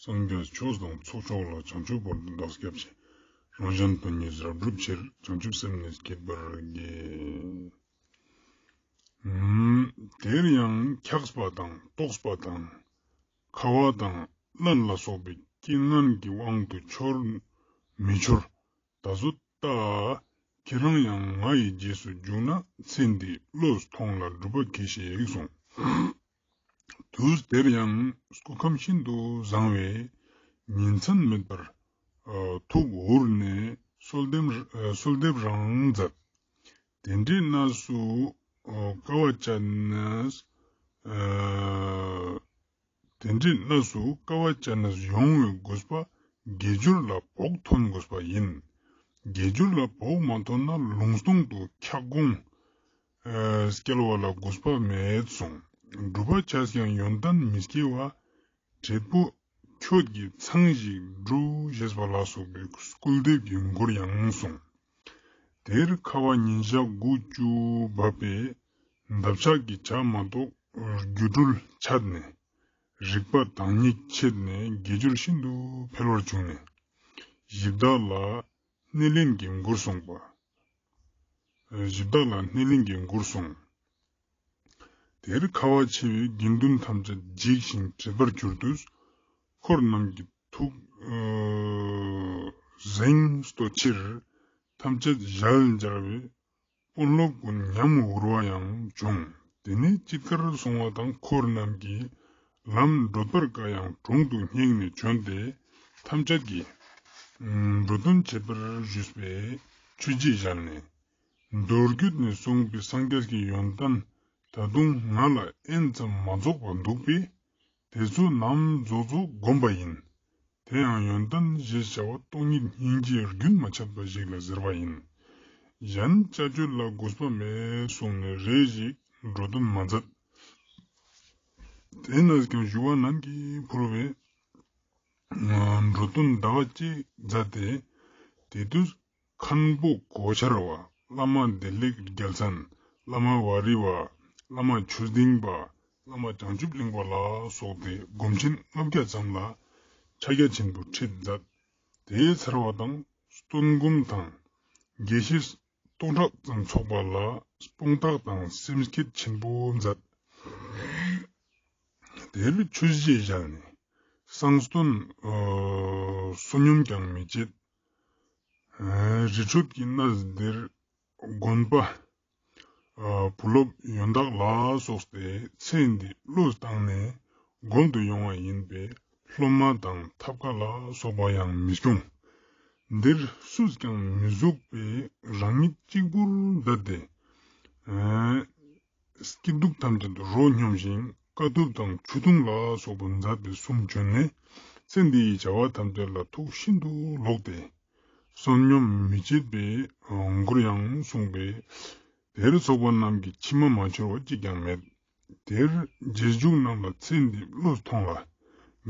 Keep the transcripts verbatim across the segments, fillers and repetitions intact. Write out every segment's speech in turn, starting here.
སངས་རྒྱས་ཆོས་དང་ཚོགས་མཆོག་ལ། བྱང་ཆུབ་བར་དུ་བདག་སྐྱབས་མཆི། རང་གཞན་དོན་གཉིས་རབ་བསྒྲུབ་ཕྱིར། བྱང་ཆུབ་སེམས་ནི་བསྐྱེད་པར་བགྱི། དེར་ཡང་འཁྱགས་པ་དང་ལྟོགས་པ་དང་། ཁ་བ་དང་རླན་ལ་སོགས་པའི་རྐྱེན་ངན་གྱི་དབང་དུ་འཆོར་མི་འཆོར་ད་གཟོད་ལྟ། ཁྱེད་རང་ཡང་ང་ཡི་རྗེས་སུ་འཇུག་ན། ཚེ་འདིའི་བློས་ཐོངས་ལ་སྒྲུབ་པ་གྱིས་ཤིག་གསུངས། དུས་དེར་ཡང་སྐུ་ཁམས་ཤིན་ཏུ་བཟང་བས་ཉིན་མཚན་མེད་པར་ཐུགས་འུར་ནས་གསོལ་འདེབས་གསོལ་འདེབས་རང་མཛད། དེ་འདྲའི་གནས་སུ་དཀའ་བ་སྤྱད་ནས། དེ་འདྲའི་གནས་སུ་དཀའ་བ་སྤྱད་ནས་ཡོང་བའི་དགོས་པ་དགེ་སྦྱོར་ལ་བོགས་ཐོན་དགོས་པ་ཡིན། དགེ་སྦྱོར་ལ་བོགས་མ་ཐོན་ན་ལུང་སྟོང་དུ་འཁྱག་སྒོང་སྐྱེལ་བ་ལ་དགོས་པ་མེད་གསུངས། སྒྲུབ་པ་བྱས་ཀྱང་ཡོན་ཏན་མི་སྐྱེ་བ། འབྲས་བུ་ཁྱོད་ཀྱིས་ཚང་ཞིག་སྒྲུབ་ཞེས་པ་ལ་སོགས་པའི་སྐུལ་འདེབས་ཀྱི་མགུར་ཡང་གསུངས། དེར་ཁ་བ་ཉིན་ཞག་དགུ་བཅུ་འབབ་པས་འདབ་ཆགས་ཀྱི་ཇ་མ་གཏོགས་སྒྱུ་འཕྲུལ་ཆད་ནས། རིག་པ་དྭངས་སྙིགས་ཆད་ནས་དགེ་སྦྱོར་ཤིན་ཏུ་འཕེལ་བར་བྱུང་ནས། གཞི་བདག་ལ་སྣེ་ལེན་གྱི་མགུར་གསུངས་པ། གཞི་བདག་ལ་སྣེ་ལེན་གྱི་མགུར་གསུངས། དེར་ཁ་བ་ཆེ་བའི་དགེ་འདུན་ཐམས་ཅད་འཇིགས་ཤིང་དྲེགས་པར་གྱུར་ཏོ། འཁོར་རྣམས་ཀྱི་ཐུགས་གཟེངས་བསྟོད་ཕྱིར། ཐམས་ཅད་ཞལ་མཇལ་བས་དཔོན་སློབ་ཀུན་ཉམས་འུར་བ་ཡང་བྱུང་། དེ་ནས་ཅི་དགར་སོང་བ་དང་འཁོར་རྣམས་ཀྱིས་ལམ་བགྲོད་པར་དཀའ་ཡང་གྲོང་དུ་སྙེགས་ནས་བྱོན་ཏེ། ཐམས་ཅད་ཀྱིས་འགྲོ་དོན་བྱེད་པར་བཞུགས་པས་ཆོས་རྗེ་ཞལ་ནས། མདོ་རྒྱུད་ནས་གསུངས་པའི་སངས་རྒྱས་ཀྱི་ཡོན་ཏན་ད་དུང་ང་ལ་ཨེན་ཙམ་མ་རྫོགས་པ་འདུག་པས། དེ་ཚོ་རྣམས་རྫོགས་རྫོགས་བསྒོམ་པ་ཡིན། དེ་ཡང་ཡོན་ཏན་ཞེས་བྱ་བ་སྟོང་ཉིད་སྙིང་རྗེ་རྒྱུན་མ་ཆད་པ་ཞིག་ལ་ཟེར་བ་ཡིན། གཞན་བཅའ་སྤྱོད་ལ་དགོས་པ་མེད་གསུངས་ནས་རེ་ཞིག་འགྲོ་དོན་མ་མཛད། དེས་ན་ཀྱང་ཞུ་བ་ནམ་གྱིས་འཕུར་བའི་འགྲོ་དོན་ཟླ་བ་གཅིག་མཛད་དེ། དེ་དུས་མཁན་པོ་གོ་ཆར་བ། བླ་མ་བདེ་ལེགས་རྒྱལ་མཚན། བླ་མ་ཝཱ་རི་བ། བླ་མ་ཆོས་སྡིངས་པ། བླ་མ་བྱང་ཆུབ་གླིང་པ་ལ་སོགས་ཏེ་སྒོམ་ཆེན་ལྔ་བརྒྱ་ཙམ་ལ་ཕྱག་རྒྱ་ཆེན་པོ་ཁྲིད་མཛད། དེའི་ཚར་བ་དང་སྟོན་སྒོམ་དང་དགེ་བཤེས་སྟོང་ཕྲག་ཙམ་ཚོགས་པ་ལ་དཔུང་རྟགས་དང་སེམས་བསྐྱེད་ཆེན་པོ་མཛད། དེར་ཆོས་རྗེ་ཞལ་ནས་གསང་སྟོན་བསོད་སྙོམས་ཀྱང་མི་བྱེད། རི་ཁྲོད་ཀྱི་གནས་འདིར་དགོན་པ་བུ་སློབ་ཡོན་བདག་ལ་སོགས་ཏེ་ཚེ་འདི་བློས་བཏང་ནས་སྒོམ་དུ་ཡོང་བ་ཡིན་པས། སློབ་མ་དང་ཐབ་ཀ་ལ་སོགས་པ་ཡང་མི་སྐྱོང་། འདིར་སུས་ཀྱང་མི་གཟུགས་པས་རང་ཉིད་གཅིག་པུར་བསྡད་དེ། སྐྱིད་སྡུག་ཐམས་ཅད་རོ་སྙོམས་ཤིང་། དཀའ་ཐུབ་དང་ཆུ་འཐུང་ལ་སོགས་པ་མཛད་པའི་གསུང་བྱོན་ནས། ཚེ་འདི་ཡི་བྱ་བ་ཐམས་ཅད་ལ་ཐུགས་ཤིན་ཏུ་ལོག་སྟེ། བསོད་སྙོམས་མི་བྱེད་པའི་མགུར་ཡང་གསུངས་པས། དེར་ཚོགས་པ་རྣམས་ཀྱི་མཆི་མ་མ་འཆོར་བ་གཅིག་ཀྱང་མེད། དེར་རྗེས་འཇུག་རྣམས་ལ་ཚེ་འདི་བློས་ཐོངས་ལ།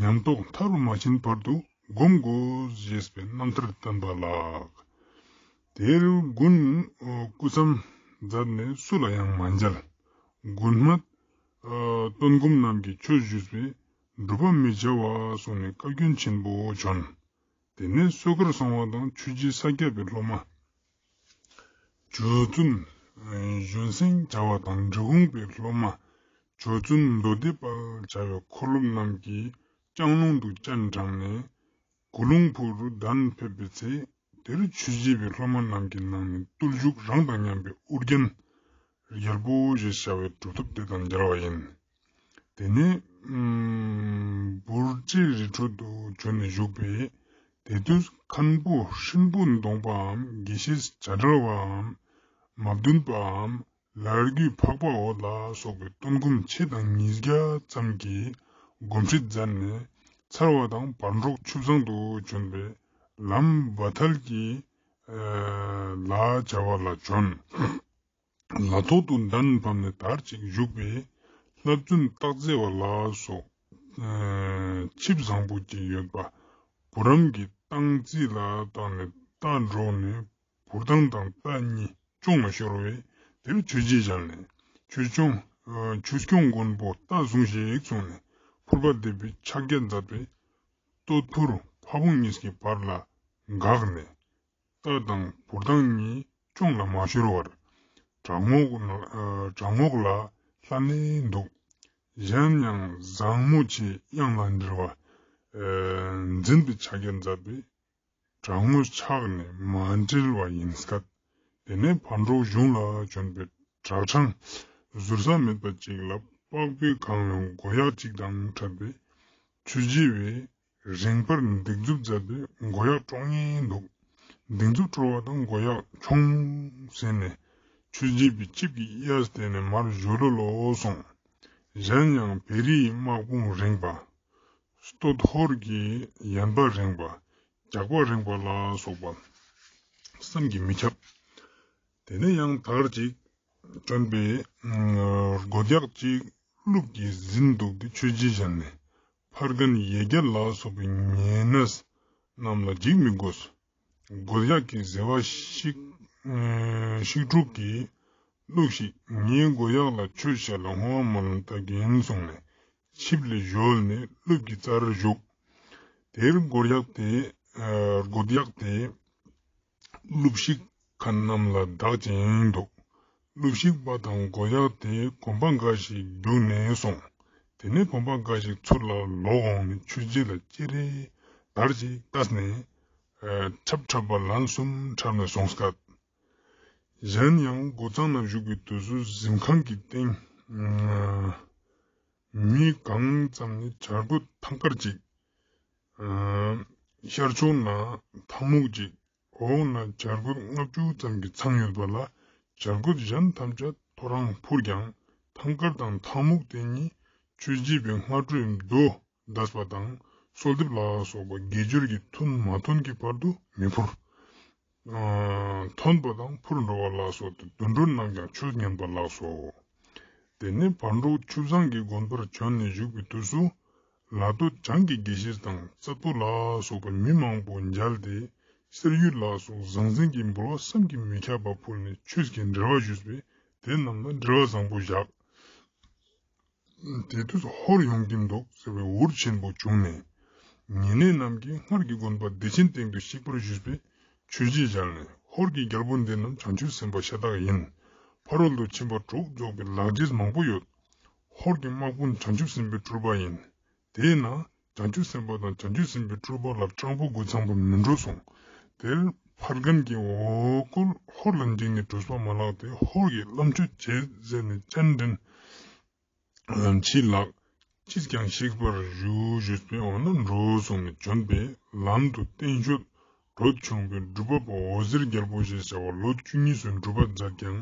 ཉམས་རྟོགས་མཐར་མ་ཕྱིན་བར་དུ་སྒོམ་དགོས་ཞེས་པའི་རྣམ་ཐར་བསྟན་པ་ལགས། དེར་དགུན་སྐུ་མཚམས་མཛད་ནས་སུ་ལ་ཡང་མ་མཇལ། དགུན་སྨད་སྟོན་སྒོམ་རྣམས་ཀྱིས་ཆོས་ཞུས་པས་སྒྲུབ་པ་མི་བྱ་བ་གསུངས་ནས་བཀའ་བཀྱོན་ཆེན་པོ་བྱོན། དེ་ནས་གསོལ་ཁར་སོང་བ་དང་ཆོས་རྗེ་ས་སྐྱ་པའི་སློབ་མ་ཇོ་བཙུན་གཞོན་སེང་བྱ་བ་དང་འབྲི་གུང་པའི་སློབ་མ་ཇོ་བཙུན་མདོ་སྡེ་དཔལ་བྱ་བའི་འཁོར་སློབ་རྣམས་ཀྱིས་ལྕང་ལུང་དུ་སྤྱན་དྲངས་ནས། གུ་ལུང་ཕུ་རུ་གདན་ཕེབས་པའི་ཚེ། དེར་ཆོས་བྱེད་པའི་སློབ་མ་རྣམས་ཀྱི་ནང་ནས་བརྟུལ་ཞུགས་རང་དང་མཉམ་པའི་ཨོ་རྒྱན་རྒྱལ་པོ་ཞེས་བྱ་བའི་གྲུབ་ཐོབ་དེ་དང་མཇལ་བ་ཡིན། དེ་ནས་ཨམ་བུར་ཁྲི་རི་ཁྲོད་དུ་བྱོན་ནས་བཞུགས་པས། དེ་དུས་མཁན་པོ་སྲིན་པོ་མདོངས་པའམ་དགེ་བཤེས་བྱ་བྲལ་བའམ་མ་བདུན་པའམ་ལར་རྒྱུད་འཕགས་པ་འོད་ལ་སོགས་པའི་སྟོན་སྒོམ་ཆེ་དང་ཉིས་བརྒྱ་ཙམ་གྱིས་སྒོམ་ཁྲིད་མཛད་ནས། ཚར་བ་དང་བར་འབྲོག་ཆུ་བཟང་དུ་བྱོན་པས། ལམ་བ་ཐལ་གྱི་ལ་བྱ་བ་ལ་བྱོན། ལ་ཐོག་ཏུ་གདན་ཕབ་ནས་དར་ཅིག་བཞུགས་པས། ལྷ་བཙུན་སྟག་རྩེ་བ་ལ་སོགས་ཆིབས་བཟང་པོ་ཅིག་ཡོད་པ། བུ་རམ་གྱི་སྟངས་རྩིས་ལ་བཏགས་ནས་རྟ་འདྲོགས་ནས། བུར་ཐང་དང་རྟ་གཉིས་གཅོང་ལ་ཤོར་བས། དེར་ཆོས་རྗེ་ཞལ་ནས། ཆོས་སྐྱོང་། ཆོས་སྐྱོང་མགོན་པོ་རྟ་ཟུངས་ཤིག་གསུངས་ནས་ཕུར་པ་འདེབས་པའི་ཕྱག་རྒྱ་མཛད་པས། སྟོད་ཕུར་ཕ་བོང་གཉིས་ཀྱི་བར་ལ་འགགས་ནས། རྟ་དང་བུར་སྟོང་གཉིས་ཅོང་ལ་མ་ཤོར་བར། བྲག་ངོགས་ལ་ཨ་བྲག་ངོགས་ལ་ལྷན་ནེ་འདུག། གཞན་ཡང་བཟང་མོ་ཆེ་གཡང་ལ་འདྲིལ་བ་ཨ་འཛིན་པའི་ཕྱག་རྒྱ་མཛད་པས། བྲག་ངོས་ཆགས་ནས་མ་འབྲེལ་བ་ཡིན་སྐད། དེ་ནས་ཕར་འགྲོ་གཞུང་ལ་བྱོན་པའི་བྲག་འཕྲང་ཟུར་ས་མེད་པ་ཅིག་ལ་པགས་པའི་གང་བའི་མགོ་གཡག་ཅིག་དང་འཕྲད་པས། ཆོས་རྗེ་བས་རིངས་པར་སྡིགས་མཛུབ་མཛད་པས་མགོ་གཡག་དཀྲོག་ཉེན་འདུག། སྡིགས་མཛུབ་དཀྲོལ་བ་དང་མགོ་གཡག་མཆོང་ཟེར་ནས་ཆོས་རྗེ་བའི་ལྕེབ་ཀྱི་གཡས་བལྟས་ནས་མར་བཞོ་ལོ་ལོ་སོང་། གཞན་ཡང་བེ་རིའི་དམག་དཔུང་རིངས་པ། སྟོད་ཧོར་གྱི་ཡན་པ་རིངས་པ། རྒྱགས་པ་རིངས་པ་ལ་སོགས་པ་བསམ་གྱིས་མི་ཁྱབ། དེ་ནས་ཡང་དར་ཅིག་བྱོན་པས་མགོ་རྒྱག་ཅིག་ཀླུབས་ཀྱིས་ཟིན་འདུག་སྟེ་ཆོས་རྗེ་གཞན་ནས་ཕར་རྒན་ཡེ་རྒྱལ་ལ་སོགས་པའི་ཉེ་གནས་རྣམས་ལ་འཇིགས་མི་དགོས། མགོ་རྒྱག་གི་ཟེ་བ་ཤིག་ཤིག་དྲུག་གིས་ཀླུབས་ཤིག། ངའི་མགོ་གཡག་ལ་ཆོས་བཤད་ལ་བསྔོ་བ་སྨོན་ལམ་བཏབ་ཀྱིན་གསུངས་ནས་ཆིབས་ལས་བཞོལ་ནས་ཀླུབས་ཀྱི་རྩར་བཞུགས། དེར་མགོ་གཡག་དེ་ཨ་མགོ་གཡག་དེ་ཀླུབས་ཤིག་ཁ་རྣམས་ལ་བདག་ཅིང་འདུག། ཀླུབས་ཤིག་པ་དང་མགོ་གཡག་དེ་གོམ་པ་འགའ་ཞིག་རྒྱུགས་ནས་སོང་། དེ་ནས་གོམ་པ་འགའ་ཞིག་ཚུར་ལ་ལོག་འོང་ནས་ཆོས་རྗེ་ལ་ཅེ་རེ་དར་ཅིག་བཏགས་ནས་ཨ་འཁྲབ་འཁྲབ་པ་ལན་གསུམ་འཁྲབ་ནས་སོང་སྐད། གཞན་ཡང་སྒོ་གཙང་ན་བཞུགས་པའི་དུས་སུ་གཟིམ་ཁང་གི་སྟེང་ཨ་མི་གང་ཙམ་ནི་བྱ་རྒོད་ཐང་དཀར་ཅིག། ཨ་ཤར་ཕྱོགས་ན་ཐང་སྨུག་ཅིག། འོག་ན་བྱ་རྒོད་ལྔ་བཅུ་ཙམ་གྱིས་ཚང་ཡོད་པ་ལ། བྱ་རྒོད་གཞན་ཐམས་ཅད་ཐོ་རངས་འཕུར་ཀྱང་ཐང་དཀར་དང་ཐང་སྨུག་དེ་གཉིས་ཆོས་རྗེ་བའི་སྔ་དྲོའི་མདོ་འདས་པ་དང་གསོལ་འདེབས་ལ་སོགས་པ་དགེ་སྦྱོར་གྱི་ཐུན་མ་ཐོན་གྱི་བར་དུ་མི་འཕུར། ཨ་ཐོན་པ་དང་འཕུར་འགྲོ་བ་ལ་སོགས་ཏེ་དུད་འགྲོ་རྣམས་ཀྱང་ཆོས་ཉན་པ་ལགས་སོ། དེ་ནས་ཕར་འགྲོ་ཆུ་བཟང་གི་དགོན་པར་བྱོན་ནས་བཞུགས་པའི་དུས་སུ། ལ་སྟོད་བྱང་གི་དགེ་བཤེས་དང་རྩ་ཕུ་ལ་སོགས་པ་མི་མང་པོ་མཇལ་ཏེ། གསེར་གཡུ་ལ་སོགས་ཟང་ཟིང་གི་འབུལ་བ་བསམ་གྱིས་མི་ཁྱབ་པ་ཕུལ་ནས་ཆོས་ཀྱི་འབྲེལ་བ་ཞུས་པས། དེ་རྣམས་ལ་འབྲེལ་བ་བཟང་པོ་བཞག། དེ་དུས་ཧོར་ཡོང་གིན་འདུག་ཟེར་བའི་འུར་ཆེན་པོ་བྱུང་ནས། ཉེ་གནས་རྣམས་ཀྱིས་སྔར་གྱི་དགོན་པ་བདེ་ཆེན་སྟེང་དུ་གཤེགས་པར་ཞུས་པས། ཆོས་རྗེ་ཞལ་ནས། ཧོར་གྱི་རྒྱལ་པོ་འདི་རྣམས་བྱང་ཆུབ་སེམས་དཔའ་ཤ་སྟག་ཡིན། ཕ་རོལ་ཏུ་ཕྱིན་པ་དྲུག་རྫོགས་པའི་ལག་རྗེས་མང་པོ་ཡོད། ཧོར་གྱི་དམག་དཔུང་བྱང་ཆུབ་སེམས་དཔའི་སྤྲུལ་པ་ཡིན། དེས་ན་བྱང་ཆུབ་སེམས་དཔའ་དང་བྱང་ཆུབ་སེམས་དཔའི་སྤྲུལ་པ་ལ་སྤྲང་པོ་རྒོད་ཚང་པོ་མི་འགྲོ་གསུངས། དེར་ཕར་རྒན་གྱིས་འོ་སྐོལ་ཧོར་ལ་འཇིགས་ནས་གྲུབ་པ་མ་ལགས་ཏེ་ཧོར་གྱི་བླམ་ཆོས་བྱེད་ཟེར་ནས་སྤྱན་འདྲེན། ལམ་ཕྱི་ལགས། ཅིས་ཀྱང་གཤེགས་པར་ཞུ་ཞུས་པས། འོ་ན་འགྲོ་གསུངས་ནས་བྱོན་པས། ལམ་དུ་བསྟན་བཤོལ་གྲོལ་བྱུང་བས་སྒྲུབ་པ་པོ་འོད་ཟེར་རྒྱལ་པོ་ཞེས་བྱ་བ་ལོ་བཅུ་གཉིས་སུ་སྒྲུབ་པ་མཛད་ཀྱང་།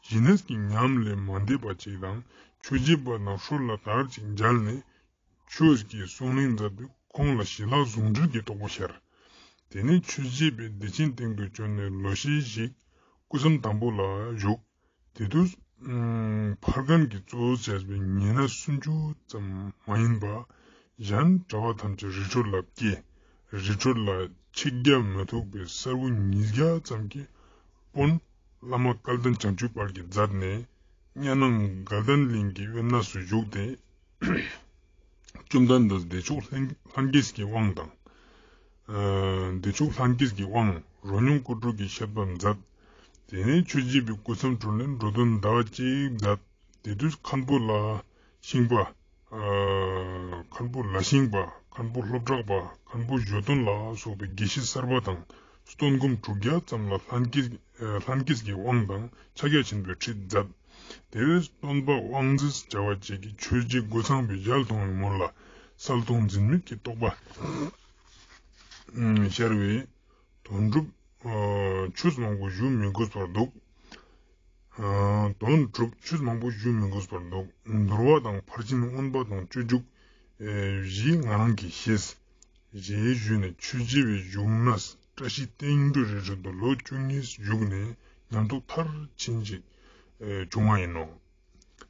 ཞི་གནས་ཀྱི་ཉམས་ལས་མ་འདས་པ་ཅིག་དང་ཆོས་རྗེ་པ་དང་ཧྲུལ་ལ་དར་ཅིག་མཇལ་ནས། ཆོས་ཀྱི་གསུང་གླེང་མཛད་དུས་ཁོང་ལ་ཞི་ལྷག་ཟུང་འབྲེལ་གྱི་རྟོགས་པ་ཤར། དེ་ནས་ཆོས་རྗེ་པས་བདེ་ཆེན་སྟེང་དུ་བྱོན་ནས་ལོ་ཤས་ཤིག་སྐུ་མཚམས་དམ་པོ་ལ་བཞུགས། དེ་དུས་ཨམ་ཕར་རྒན་གྱིས་གཙོ་བོ་བྱས་པའི་ཉེ་གནས་སུམ་ཅུ་ཙམ་མ་ཡིན་པ་གཞན་གྲྭ་པ་ཐམས་ཅད་རི་ཁྲོད་ལ་སྐྱེས། རི་ཁྲོད་ལ་ཆིག་བརྒྱ་མི་ཐུག་པའི་གསར་བུ་ཉིས་བརྒྱ་ཙམ་གྱི་དཔོན་བླ་མ་སྐལ་ལྡན་བྱང་ཆུབ་དཔལ་གྱིས་མཛད་ནས། གཉའ་ནང་དགའ་ལྡན་གླིང་གི་དབེན་གནས་སུ་བཞུགས་ཏེ། བཅོམ་ལྡན་འདས་བདེ་མཆོག་ལྷན་ལྷན་རྒྱས་ཀྱི་དབང་དང་། ཨ་བདེ་མཆོག་ལྷན་རྒྱས་ཀྱི་དབང་རོ་སྙོམས་སྐོར་དྲུག་གི་བཤད་པ་མཛད། དེ་ནས་ཆོས་རྗེ་པའི་སྐུ་མཚམས་གྲོལ་ནས་འགྲོ་དོན་ཟླ་བ་གཅིག་མཛད། དེ་དུས་མཁན་པོ་ལ་ཤིང་པ། ཨ་མཁན་པོ་ལ་ཤིང་པ། མཁན་པོ་ལྷོ་བྲག་པ། མཁན་པོ་ཞོ་སྟོན་ལ་སོགས་པའི་དགེ་བཤེས་གསར་པ་དང་སྟོན་སྒོམ་དྲུག་བརྒྱ་ཙམ་ལ་ལྷན་སྐྱེས་ལྷན་སྐྱེས་ཀྱི་དབང་དང་ཕྱག་རྒྱ་ཆེན་པོའི་ཁྲིད་མཛད། དེ་བས་སྟོན་པ་དབང་རྫས་བྱ་བ་བཅས་ཀྱིས་ཆོས་རྗེ་རྒོད་ཚང་པའི་ཞལ་མཐོང་བའི་མོད་ལ་གསལ་སྟོང་འཛིན་མེད་ཀྱི་རྟོགས་པ་ཤར་བས། དོན་གྲུབ་ཨ་ཆོས་མང་པོ་ཞུ་མི་དགོས་པར་འདུག། ཨ་དོན་གྲུབ་ཆོས་མང་པོ་ཞུ་མི་དགོས་པར་འདུག། འདུལ་བ་དང་ཕར་ཕྱིན་མངོན་པ་དང་སྤྱོད་འཇུག་ཨེ་བཞི་ང་རང་གིས་ཤེས། ཞེས་ཞུས་ནས་ཆོས་རྗེ་བའི་བཞུགས་གནས་བཀྲ་ཤིས་སྟེང་དུ་རི་ཁྲོད་དུ་ལོ་བཅུ་གཉིས་བཞུགས་ནས་ཉམས་རྟོགས་མཐར་ཕྱིན་ཅིག་ཨེ་བྱུང་བ་ཡིན་ནོ།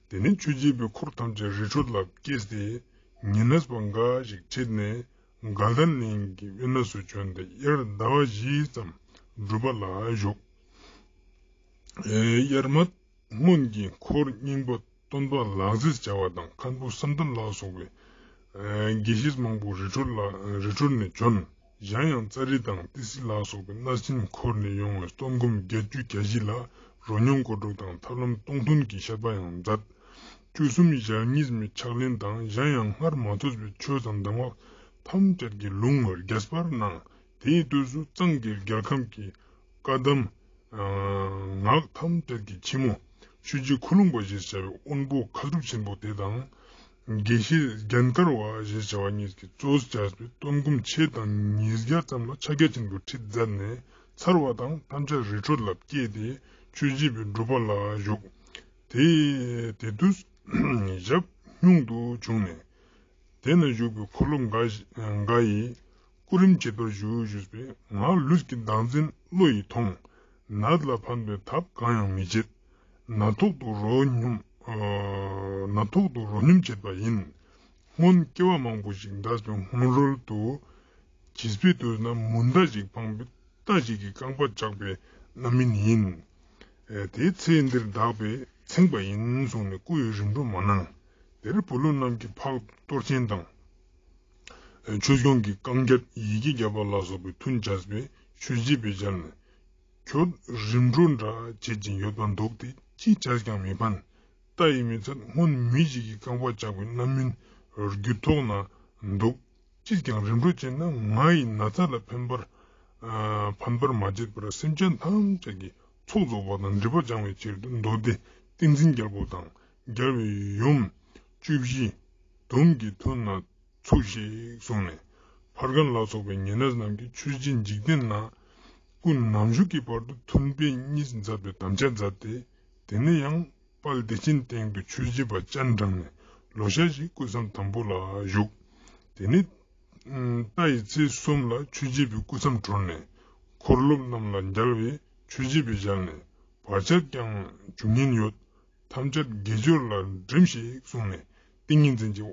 དེ་ནས་ཆོས་རྗེ་པའི་འཁོར་ཐམས་ཅད་རི་ཁྲོད་ལ་སྐྱེས་ཏེ། ཉེ་གནས་པ་འགའ་ཞིག་ཁྲིད་ནས་དགའ་ལྡན་གླིང་གི་དབེན་གནས་སུ་བྱོན་ཏེ་དབྱར་ཟླ་བ་བཞི་ཙམ་སྒྲུབ་པ་ལ་བཞུགས། ཨེ་དབྱར་མཚོ་སྔོན་གྱི་འཁོར་རྙིང་པ་སྟོན་པ་ལག་རྗེས་བྱ་བ་དང་མཁན་པོ་བསམ་གཏན་ལ་སོགས་པའི་ དགེ་བཤེས་མང་པོ་རི་ཁྲོད་ལ་རི་ཁྲོད་ནས་བྱོན། གཞན་ཡང་ཙཱ་རི་དང་ཏི་སེ་ལ་སོགས་པའི་གནས་ཆེན་འཁོར་ནས་ཡོང་བའི་སྟོན་སྒོམ་བརྒྱད་ཅུ་གྱ་བཞི་ལ་རོ་སྙོམས་སྒོམ་སྒྲུབ་དང་ཐབས་ལམ་སྟོང་ཐུན་གྱི་བཤད་པ་ཡང་མཛད། བཅུ་གསུམ་ཞལ་གཉིས་མའི་ཕྱག་ལེན་དང་གཞན་ཡང་སྔར་མ་ཐོས་པའི་ཆོས་དང་གདམས་ངག་ཐམས་ཅད་ཀྱི་ལུང་རྒྱས་པར་གནང་། དེའི་དུས་སུ་གཙང་གི་རྒྱལ་ཁམས་ཀྱི་བཀའ་གདམས་ངག་ཐམས་ཅད་ཀྱི་ཕྱི་མོ་ཆོས་རྗེ་ཁུ་ལུང་པ་ཞེས་བྱ་བའི་དབོན་པོ་མཁས་གྲུབ་ཆེན་པོ་དེ་དང་། དགེ་བཤེས་རྒྱན་དཀར་བ་ཞེས་བྱ་བ་གཉིས་ཀྱིས་གཙོས་བྱས་པའི་སྟོན་སྒོམ་ཕྱེད་དང་ཉིས་བརྒྱ་ཙམ་ལ་ཕྱག་རྒྱ་ཆེན་པོའི་ཁྲིད་མཛད་ནས་ཚར་བ་དང་ཐམས་ཅད་རི་ཁྲོད་ལ་བསྐྱལ་ཏེ་ཆོས་བྱེད་པའི་སྒྲུབ་པ་ལ་བཞུགས། དེ་དེ་དུས་ཞབས་སྙུང་དུ་བྱུང་ནས། དེ་ན་བཞུགས་པའི་འཁོར་ལོ་འགའ་ཞིག་འགའ་ཡིས་སྐུ་རིམ་བྱེད་པར་ཞུ་ཞུས་པས། ང་ལུས་ཀྱི་བདག་འཛིན་བློ་ཡིས་ཐོངས། ནད་ལ་ཕན་པའི་ཐབས་གང་ཡང་མི་བྱེད། ན་ཐོག་ཏུ་རོ་སྙོམས་ན་ཐོག་ཏུ་རོ་སྙོམས་བྱེད་པ་ཡིན། སྔོན་སྐྱེ་བ་མང་པོ་ཞིག་འདས་པའི་སྔོན་རོལ་དུ་བྱིས་པའི་དུས་ན་མུ་མཐའ་ཞིག་འཕངས་པའི་རྟ་ཞིག་གི་རྐང་པ་བཅག་པའི་རྣམ་སྨིན་ཡིན། དེ་ཚེ་འདིར་བདག་པས་ཚིམ་པ་ཡིན་གསུངས་ནས་སྐུ་ཡི་རིམ་གྲོ་མ་གནང་། དེར་བུ་སློབ་རྣམས་ཀྱིས་འཕགས་གཏོར་ཆེན་དང་། ཆོས་སྐྱོང་གི་བསྐང་བརྒྱད་ཡི་གེ་བརྒྱ་པ་ལ་སོགས་པའི་མཐུན་བྱས་པའི་ཆོས་བྱེད་པའི་ཞལ་ནས། ཁྱོད་རིམ་གྲོ་འདྲ་བྱེད་ཀྱིན་ཡོད་པ་འདུག་སྟེ་ཅི་བྱས་ཀྱང་མི་ཕན། རྟ་ཡིས་མི་ཚད་སྔོན་མི་ཞིག་གི་རྐང་པ་བཅག་པའི་རྣམ་སྨིན་རྒྱུད་ཐོག་ན་འདུག་ཅིས་ཀྱང་རིམ་གྲོ་བྱས་ན་ང་ཡི་ན་ཚ་ལ་ཕན་པར་ཕན་པར་མ་བྱེད་པར་སེམས་ཅན་ཐམས་ཅད་ཀྱི་ཚོགས་རྫོགས་པ་དང་སྒྲིབ་པ་སྦྱང་བའི་ཕྱིར་དུ་མདོ་སྡེ་ཏིང་འཛིན་རྒྱལ་པོ་དང་རྒྱལ་བའི་ཡུམ་བཅུ་བཞི་དུམ་གྱི་མཐུན་ན་ཚུགས་ཤིག་གསུངས་ནས། ཕར་རྒན་ལ་སོགས་པའི་ཉེ་གནས་རྣམས་ཀྱིས་ཆོས་རྗེ་འཇིག་རྟེན་ན་སྐུ་ནམ་བཞུགས་ཀྱི་བར་དུ་མཐུན་དཔེ་གཉིས་མཛད་པའི་དམ་བཅའ་མཛད་དེ། དེ་ནས་ཡང་དཔལ་བདེ་ཆེན་སྟེང་དུ་ཆོས་བྱེད་པ་སྤྱན་དྲངས་ནས་ལོ་ཤས་ཤིག་སྐུ་མཚམས་དམ་པོ་ལ་བཞུགས། དེ་ནས་རྟ་ཡི་ཚེས་གསུམ་ལ་ཆོས་བྱེད་པའི་སྐུ་མཚམས་གྲོལ་ནས་འཁོར་སློབ་རྣམས་ལ་མཇལ་བས་ཆོས་བྱེད་པའི་ཞལ་ནས་བར་ཆད་ཀྱང་འབྱུང་ཉེན་ཡོད། ཐམས་ཅད་དགེ་སྦྱོར་ལ་སྒྲིམས་ཤིག་གསུངས་ནས་ཏིང་ངེ་འཛིན་གྱི་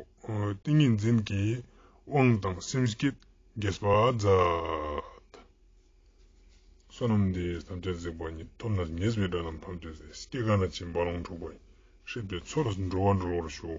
ཏིང་ངེ་འཛིན་གྱི་དབང་དང་སེམས་བསྐྱེད་རྒྱས་པ་མཛད། བསོད་ནམས་འདི་ཡིས་ཐམས་ཅད་གཟིགས་པ་ཉིད། ཐོབ་ནས་ཉེས་པའི་དགྲ་རྣམས་ཕམ་བྱས་ཏེ། སྐྱེ་རྒ་ན་འཆིའི་རྦ་ཀློང་འཁྲུགས་པ་ཡི། སྲིད་པའི་མཚོ་ལས་འགྲོ་བ་སྒྲོལ་བར་ཤོག།